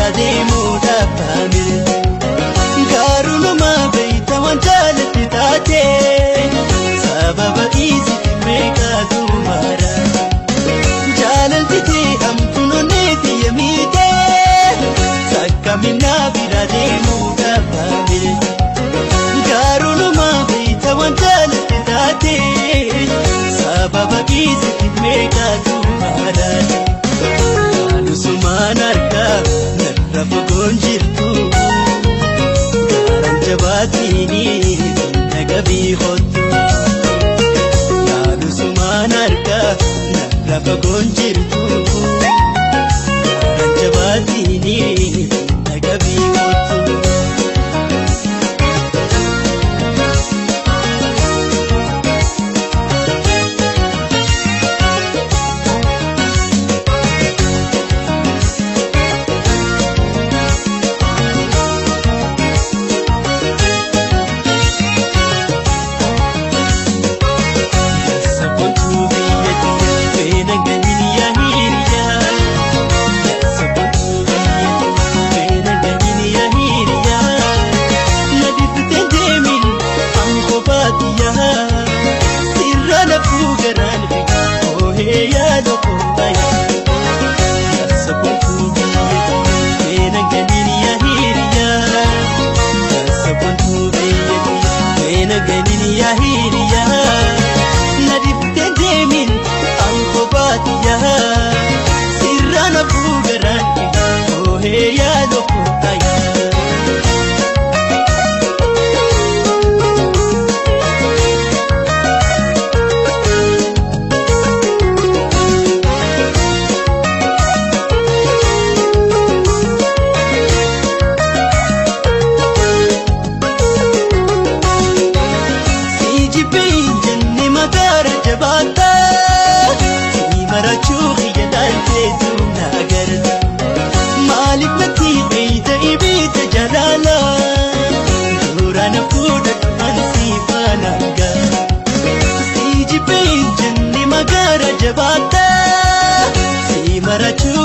bira deemuudhaaf haamile. Garuu nama beeyta waan jaalatti taate sababa isitti meeqaatu mara. Jaalalti tee hamtuun onneeti yamiite sakkaminaa bira deemuudhaaf haamile. Garuu nama beeyta waan jaalatti taate sababa isitti meeqaatu mara. Yaadusumaan harkaa narra fagoon jirtu gaaraan jabaatini nagabii hootu. Yaadusumaan harkaa narra fagoon jirtu gaaraan jabaatini nagabii hootu. Sabboontuu biyya kiyya feena gahin yaa hiriyaa. Sabboontuu biyya kiyya feena gahin yaa hiriyaa. Na dhiftee deemin ankoo baatiyyaa. Sirra lafuu garaan oohee yaa loqootaa. Sabboontuu biyya kiyya feena gahin yaa hiriyaa. Sabboontuu biyya kiyya feena gahin yaa hiriyaa. Na dhiftee deemin ankoo baatiyyaa. Sirra lafuu garaan oohee yaa loqootaa. Si jibbee jenne mataara jabaata. Si marachuu xiyya dhalteetu na agarta. Maaliif natti beeyta ibiita jalaala? Duraan fuudha dhufan si faana gaara. Si jibbee jenne mataara jabaata. Si marachuu